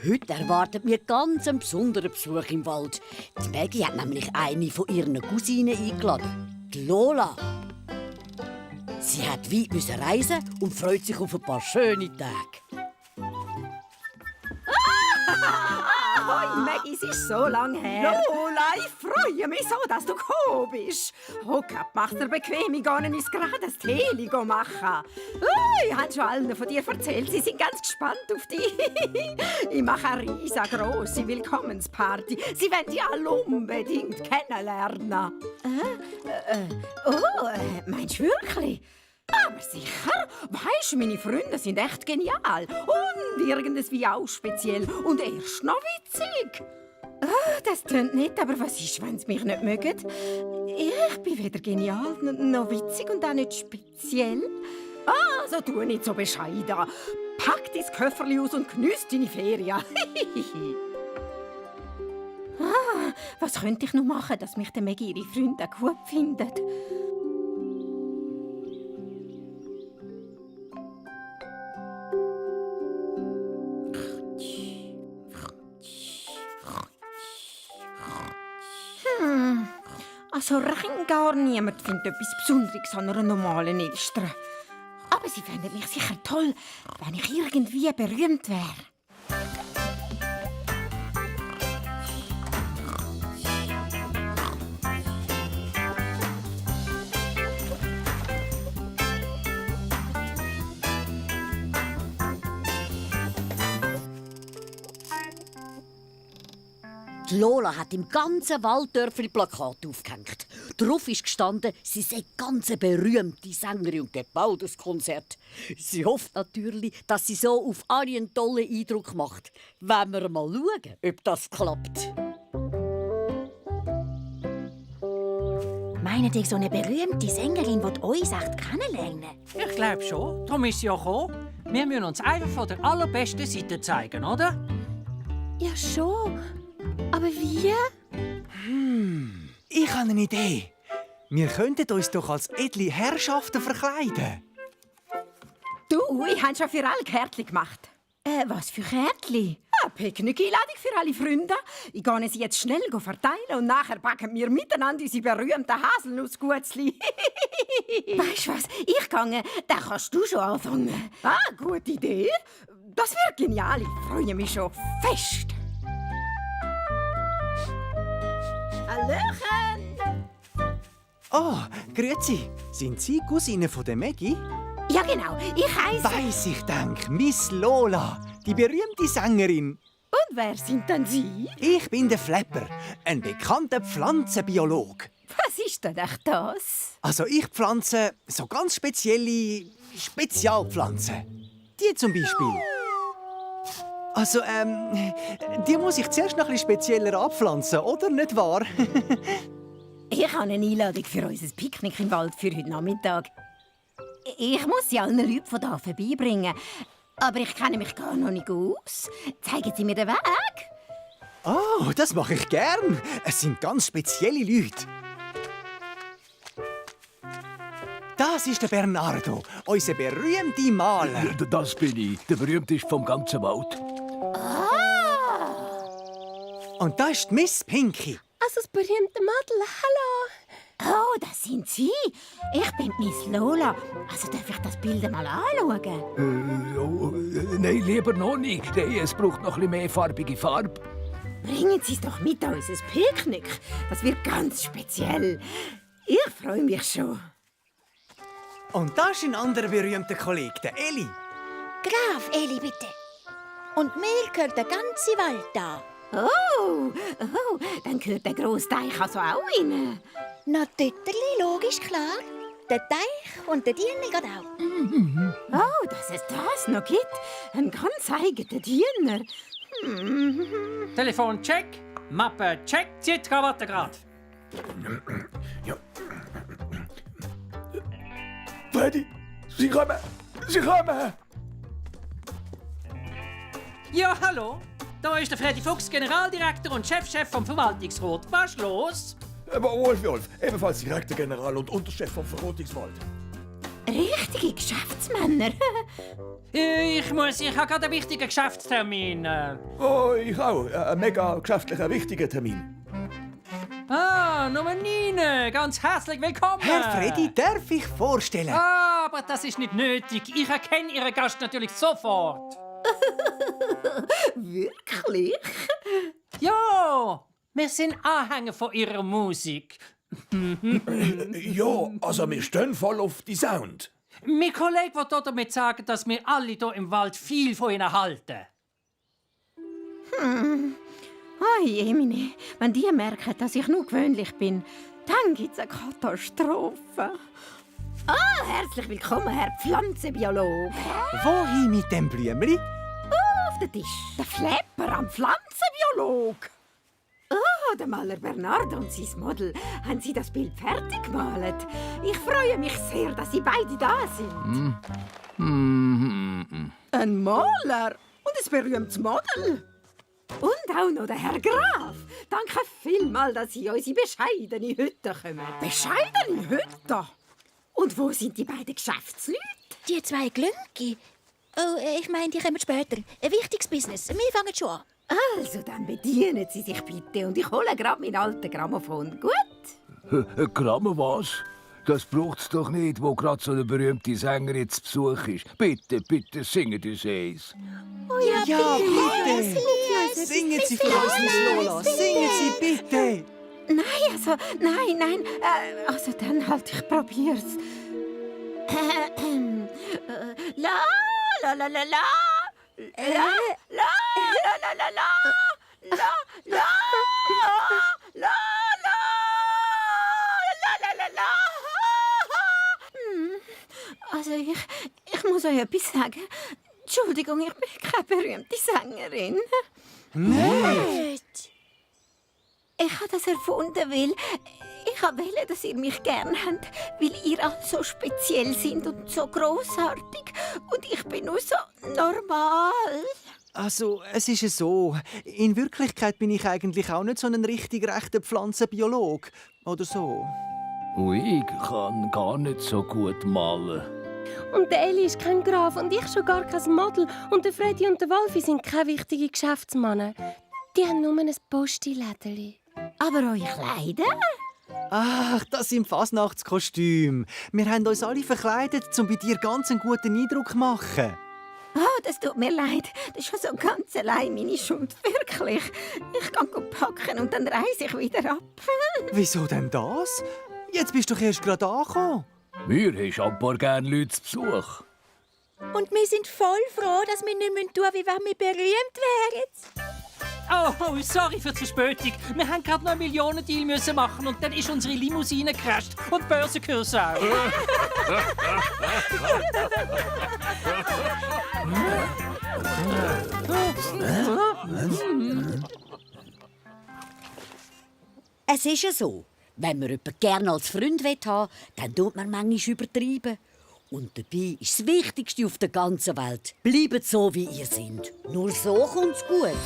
Heute erwartet mir ganz einen besonderen Besuch im Wald. Die Maggie hat nämlich eine von ihren Cousinen eingeladen, die Lola. Sie hat weit reisen und freut sich auf ein paar schöne Tage. Hoi, Maggie, es ist so lange her. Lola, ich freue mich so, dass du gekommen bist. Hock, mach's dir bequem, ich gehe uns gerade ein Tee machen. Ich habe schon allen von dir erzählt, sie sind ganz gespannt auf dich. Ich mache eine riesengroße Willkommensparty. Sie wollen dich alle unbedingt kennenlernen. Meinst du wirklich? Aber sicher. Weisst, meine Freunde sind echt genial. Und irgendwie auch speziell. Und erst noch witzig. Das tönt nicht, aber was ist, wenn sie mich nicht mögen? Ich bin weder genial noch witzig und auch nicht speziell. Also tu nicht so bescheiden. Pack dein Köfferli aus und geniess deine Ferien. Was könnte ich noch machen, dass mich der Maggie ihre Freunde gut finden? Also rein gar niemand findet etwas Besonderes an einer normalen Elster. Aber sie fänden mich sicher toll, wenn ich irgendwie berühmt wäre. Die Lola hat im ganzen Walddörfli Plakate aufgehängt. Darauf ist gestanden, sie sei ganz eine berühmte Sängerin und gibt bald ein Konzert. Sie hofft natürlich, dass sie so auf alle einen tollen Eindruck macht. Wollen wir mal schauen, ob das klappt. Meinen ihr, so eine berühmte Sängerin will uns echt kennenlernen? Ich glaube schon. Darum ist sie ja gekommen. Wir müssen uns einfach von der allerbesten Seite zeigen, oder? Ja, schon. Aber wie? Ich habe eine Idee. Wir könnten uns doch als edle Herrschaften verkleiden. Du, ich habe schon für alle Kärtchen gemacht. Was für Kärtchen? Eine Picknick-Einladung für alle Freunde. Ich gehe sie jetzt schnell verteilen und nachher backen wir miteinander unsere berühmten Haselnussgutzli. Weißt du was? Ich gehe, dann kannst du schon anfangen. Gute Idee. Das wird genial. Ich freue mich schon fest. Hallöchen! Grüezi. Sind Sie Cousine von der Maggie? Ja, genau. Ich heisse... Weiss ich denk, Miss Lola, die berühmte Sängerin. Und wer sind denn Sie? Ich bin der Flapper, ein bekannter Pflanzenbiologe. Was ist denn echt das? Also ich pflanze so ganz spezielle Spezialpflanzen. Die zum Beispiel. Also, die muss ich zuerst noch ein bisschen spezieller abpflanzen, oder? Nicht wahr? Ich habe eine Einladung für unser Picknick im Wald für heute Nachmittag. Ich muss sie allen Leuten von hier vorbeibringen. Aber ich kenne mich gar noch nicht aus. Zeigen Sie mir den Weg? Oh, das mache ich gern. Es sind ganz spezielle Leute. Das ist der Bernardo, unser berühmter Maler. Ja, das bin ich, der berühmteste vom ganzen Wald. Und da ist die Miss Pinky. Also das berühmte Model, hallo. Oh, das sind Sie. Ich bin Miss Lola. Also darf ich das Bild mal anschauen? Nein, lieber noch nicht. Nein, es braucht noch ein bisschen mehr farbige Farbe. Bringen Sie es doch mit an unser Picknick. Das wird ganz speziell. Ich freue mich schon. Und das ist ein anderer berühmter Kollege, der Eli. Graf Eli, bitte. Und mir gehört der ganze Wald da. Oh, dann gehört der grosse Teich also auch rein. Na, Tötterli, logisch, klar. Der Teich und der Diener geht auch. Oh, dass es das noch gibt. Ein ganz eigener Diener. Telefon check, Mappe check, Zietkrawatte grad. Freddy, Sie kommen! Sie kommen! Ja, hallo. Da ist der Freddy Fuchs, Generaldirektor und Chef vom Verwaltungsrat. Was ist los? Aber Wolf, ebenfalls Direktor General und Unterchef vom Verrotungswald. Reden Richtige Geschäftsmänner. Ich habe gerade einen wichtigen Geschäftstermin. Oh, ich auch. Ein mega geschäftlicher, wichtiger Termin. Nummer 9. Ganz herzlich willkommen. Herr Freddy, darf ich vorstellen? Aber das ist nicht nötig. Ich erkenne Ihren Gast natürlich sofort. Wirklich? Ja, wir sind Anhänger von Ihrer Musik. Ja, also wir stehen voll auf die Sound. Mein Kollege will damit sagen, dass wir alle hier im Wald viel von Ihnen halten. Oh Jemine, wenn die merken, dass ich nur gewöhnlich bin, dann gibt's eine Katastrophe. Herzlich willkommen, Herr Pflanzenbiologe. Wohin mit dem Blümeli? Auf den Tisch. Der Flepper am Pflanzenbiolog. Der Maler Bernardo und sein Model haben Sie das Bild fertig gemalt. Ich freue mich sehr, dass Sie beide da sind. Ein Maler und ein berühmtes Model. Und auch noch der Herr Graf. Danke vielmals, dass Sie in unsere bescheidene Hütte kommen. Bescheidene Hütte? Und wo sind die beiden Geschäftsleute? Die 2 Glünki. Oh, ich meine, die kommen später. Ein wichtiges Business. Wir fangen schon an. Also, dann bedienen Sie sich bitte und ich hole gerade meinen alten Grammophon. Gut? Gramm was? Das braucht's doch nicht, wo gerade so eine berühmte Sängerin zu Besuch ist. Bitte, bitte, singet uns eins. Ja, bitte. Singen Sie für uns, Miss Lola. Singen Sie bitte. Nein. Also, dann halt, ich probier's. La, la, la, la, la. La, la, la, la, la, la. La, la, la, la, la, la. Also, ich muss euch etwas sagen. Entschuldigung, ich bin keine berühmte Sängerin. Nicht. Ich habe das erfunden, weil ich wollte, dass ihr mich gern habt, weil ihr alle so speziell sind und so grossartig. Und ich bin nur so normal. Also, es ist so. In Wirklichkeit bin ich eigentlich auch nicht so ein richtig rechter Pflanzenbiolog. Oder so. Ui, ich kann gar nicht so gut malen. Und der Eli ist kein Graf und ich schon gar kein Model. Und der Freddy und der Wolfi sind keine wichtigen Geschäftsmänner. Die haben nur ein Postilädeli. Aber eure Kleider? Ach, das sind Fasnachtskostüme. Wir haben uns alle verkleidet, um bei dir ganz einen guten Eindruck zu machen. Oh, das tut mir leid. Das ist schon so ganz allein meine Schuld. Wirklich. Ich kann gut packen und dann reise ich wieder ab. Wieso denn das? Jetzt bist du doch erst gerade angekommen. Wir haben ein paar gerne Leute zu Besuch. Und wir sind voll froh, dass wir nicht tun müssen, wie wenn wir berühmt wären. Oh, sorry für die Verspätung. Wir haben gerade noch einen Millionendeal müssen machen und dann ist unsere Limousine gecrasht und die Börsenkurs auch. Es ist ja so, wenn man jemanden gerne als Freund haben will, dann tut man manchmal übertreiben. Und dabei ist das Wichtigste auf der ganzen Welt: bleibt so, wie ihr seid. Nur so kommt's gut.